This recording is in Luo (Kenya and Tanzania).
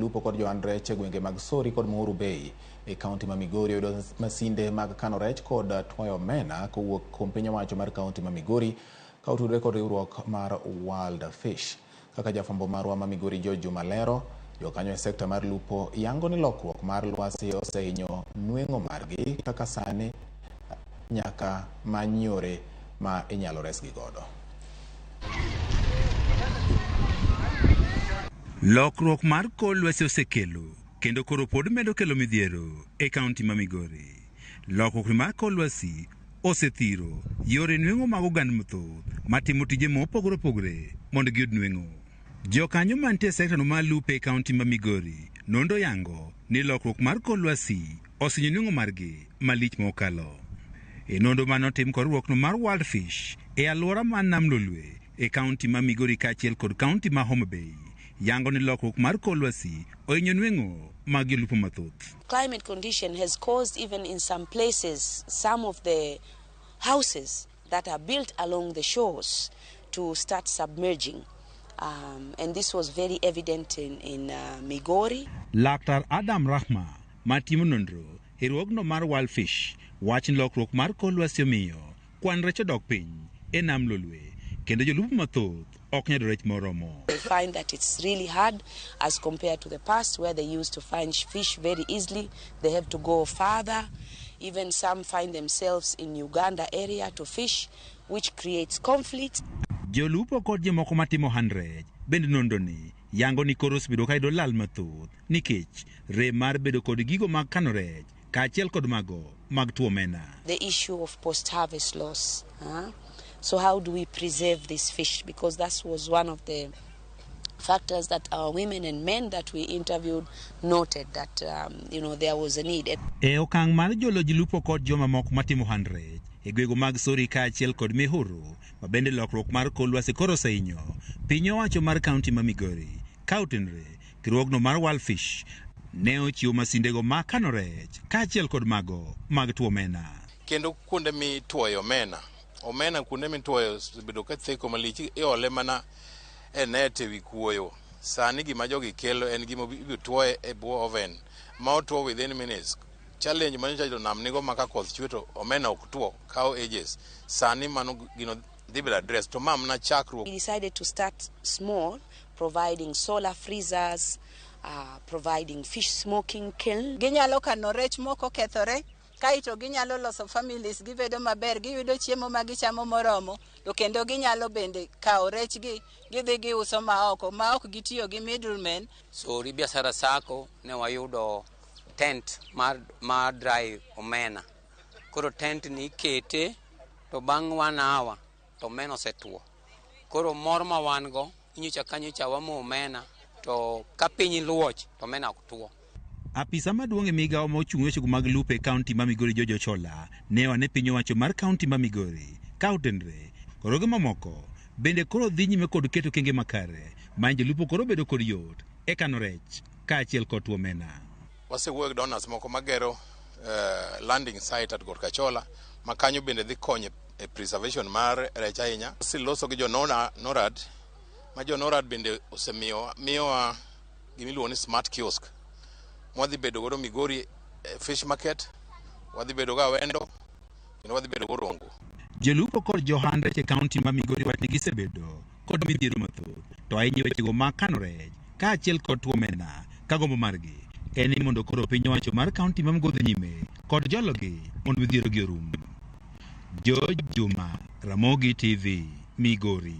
Jolupo kod johand rech e gwenge mag Sori kod Muhuru Bay e kaunti ma Migori oyudo masinde mag kano rech kod twoyo omena kowuok kuom piny owacho mar kaunti ma Migori ka otudore kod riwruok mar World Fish. Kaka jafwambo marwa ma Migori George Juma lero, jokanyo e sekta mar lupo yango ni lokruok mar lwasi osehinyo nweng'o margi kaka sani nyaka many yore ma inyalo resgi godo. Lokruok mar kor lwasi osekelo kendo koro pod medo kelo midhiero e kaunti ma Migori. Lokruok mar kor lwasi osethiro yore nweng'o mag oganda mathoth matimo tije mopogore opogore mondo giyud nweng'o. Jokanyo mantie e sektano mar lupo e kaunti ma Migori nonro yango ni lokruok mar kor lwasi osinyo nweng'o margi malich mokalo. E nonro mane otim kod riwruokno mar World Fish e alwora mar Nam Lolwe e kaunti ma Migori kaachiel kod kaunti ma Homa Bay yango ni lokruok mar kor lwasi ohinyo nweng'o mag jolupo mathoth. Climate condition has caused even in some places some of the houses that are built along the shores to start submerging. And this was very evident in Migori. Laktar Adam Rahma matimo nonro e riwruogno mar World Fish wach ni lokruok mar kor lwasi omiyo kwan rech odok piny e nam Lolwe kendo jolupo mathoth ok nyal yudo rech moromo. They find that it's really hard as compared to the past where they used to find fish very easily. They have to go farther. Even some find themselves in Uganda area to fish, which creates conflict. Jolupo kod jomoko matimo ohand rech bende nonro ni yango ni koro osebedo ka yudo lal mathoth nikech rem mar bedo kod gigo mag kano rech kaachiel kod mago mag tuo omena. The issue of post-harvest loss. Huh? So how do we preserve this fish? Because that was one of the factors that our women and men that we interviewed noted that there was a need. E okang' mar jolo jolupo kod joma moko matimo ohand rech e gwenge mag Sori kaachiel kod Mihuru ma bende lokruok mar kor lwasi koro osehinyo piny owacho mar kaunti ma Migori ka otenore riwruogno mar World Fish ne ochiwo masindego mag kano rech kaachiel kod mago mag tuo omena. Kendo kuonde mitwoyo omena, omena kuonde mitwoyo osebedo ka theko malich, iole mana e net ewi kuoyo. Sani gima jogi kelo en gima ibiro twoye e bwo oven ma otwo within minutes. Challenge manyocha jonam nigo ma ka koth chwe to omena ok two, kawo ages. Sani mano gino dhi bedo address to ma mana chakruok. We decided to start small, providing solar freezers, providing fish smoking kiln. Ginyalo kano rech mok okethore, kaeto ginyalo loso families gibedo maber, giyudo chiemo ma gichamo moromo, to kendo ginyalo bende kawo rechgi gidhi giuso ma oko ma ok gitiyo gi middlemen. Sori Biashara Sacco ne wayudo tent mar dry omena. Koro tent ni ikete to bang' one hour to omena osetuo. Koro mor ma wan go nyocha ka nyocha wamo omena to ka piny luoch to omena ok tuo. Apisa maduong' e migawo ma ochung' weche mag lupo e kaunti ma Migori George Ochola ne wane piny owacho mar kaunti ma Migori ka otenre kod mamoko bende koro dhi nyime kod keto kenge makare ma jolupo koro bedo kod yot e kano rech kaachiel kod tuo omena. Wasewuoyo gi donors moko magero landing site at Got Kachola ma kanyo bende dhi konyo e preservation mar rech ahinya. Waseloso gi jo NORAD ma jo NORAD bende osemiyo miyowa gimiluongo ni smart kiosk mwadhi bedo godo Migori fish market, wadhi bedo go Awendo kendo wadhi bedo go Rongo. Jolupo kod johand rech e kaunti ma Migori wacho ni gisebedo kod midhiero mathoth to ahinya wechego mag kano rech kaachiel kod tuo omena ka gombo margi en ni mondo koro piny owacho mar kaunti ma Migori dhi nyime kod jologi mondo midhierogi orum. George Juma, Ramogi TV, Migori.